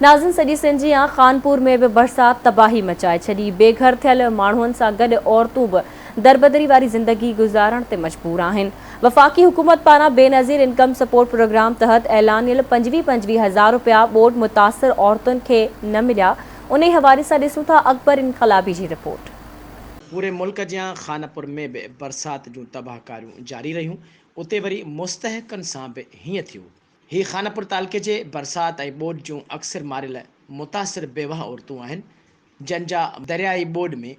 ناظرين سڄي سنڌ جيان خانپور ۾ به برسات تباهي مچائي ڇڏي، بي گهر ٿيل ماڻهن سان گڏ عورتون به دربدري واري زندگي گذارڻ تي مجبور آهن. وفاقي حڪومت پاران بينظير انڪم سپورٽ پروگرام تحت اعلانيل 25 پنجويهه هزار رپيا ٻوڏ متاثر عورتن کي نه مليا، انهي حوالي سان ڏسون ٿا اڪبر انقلابي جي رپورٽ. پوري ملڪ جيان خانپور ۾ به برسات جون تباهڪاريون جاري رهيون، اتي وري مستحقن سان به هيئن ٿيو. هي خانپور تعلقي جي برسات ۽ ٻوڏ جون اڪثر ماريل متاثر بيواهه عورتون آهن، جن جا دريائي ٻوڏ ۾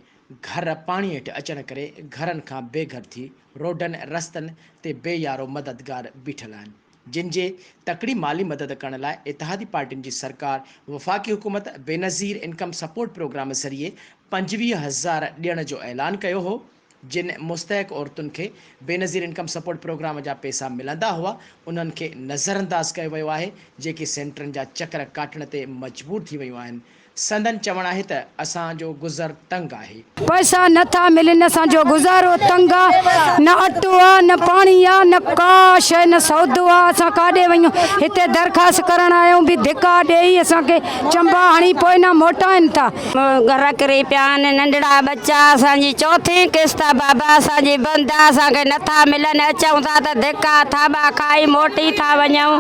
گهر پاڻي هيٺ اچڻ ڪري گهرن کان بي گهر ٿي روڊن رستن تي بي يارو مددگار بيٺل آهن، جن جي تڪڙي مالي مدد ڪرڻ لاء اتحادي پارٽين جي سرڪار وفاقي حڪومت بينظير انڪم سپورٽ پروگرام ذريعي 25 هزار ڏيڻ جو اعلان ڪيو هو. جن مستحق عورتن کي بينظير انڪم سپورٽ پروگرام جا پئسا ملندا هئا انهن کي نظرانداز ڪيو ويو آهي جيڪي سينٽرن جا چڪر ڪاٽڻ تي مجبور ٿي ويون آهن سندن چوڻ آهي ته اسان جو گذر تنگ آهي. پئسا نه ٿا ملن اسان جو گذارو تنگ آ نه اٽو آ نه پاڻي آ نه ڪا شئي نه سودو آ اسان ڪاڏي وڃون هتي درخواست ڪرڻ آيا آهيون به ڌڪا ڏيئي اسان کي چنبا هڻي پوء نه موٽائن ٿا. گهر ڪري پيا آهن ننڍڙا ٻچا اسان جي چوٿين قسط آ بابا اسان جي بند آ اسان کي نٿا ملن اچون ٿا ته ڌڪا ٿاٻا کائي موٽي ٿا وڃون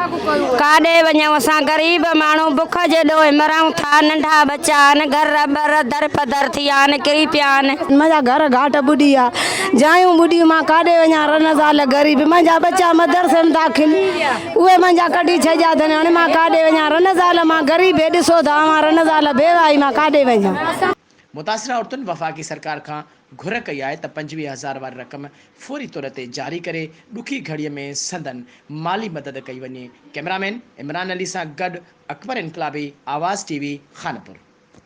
ڪاڏي وڃون اسان غريب ماڻهو بک جي ڏوهه مرون ٿا ننڍا ٻچا آهن گهر ٻر در پدر ٿي ويا آهن ڪري پيا آهن. منهنجا گهر گهاٽ ٻڏي ويا جايون ٻڏيون مان ڪاڏي وڃان رن زال غريب منهنجا ٻچا مدرسي ۾ داخل اهي منهنجا ڪڍي ڇڏيا اٿن، هاڻي مان ڪاڏي وڃان؟ رن زال مان غريب هي ڏسو ته اوهان رن زال بيواهي مان ڪاڏي وڃان؟ متاثره عورتن وفاقي سرڪار کان گهر ڪئي آهي ته 25 هزار واري رقم فوري طور تي جاري ڪري ڏکي گهڙي ۾ سندن مالي مدد ڪئي وڃي، ڪئميرامين عمران علي سان گڏ اڪبر انقلابي، آواز ٽي وي، خانپور.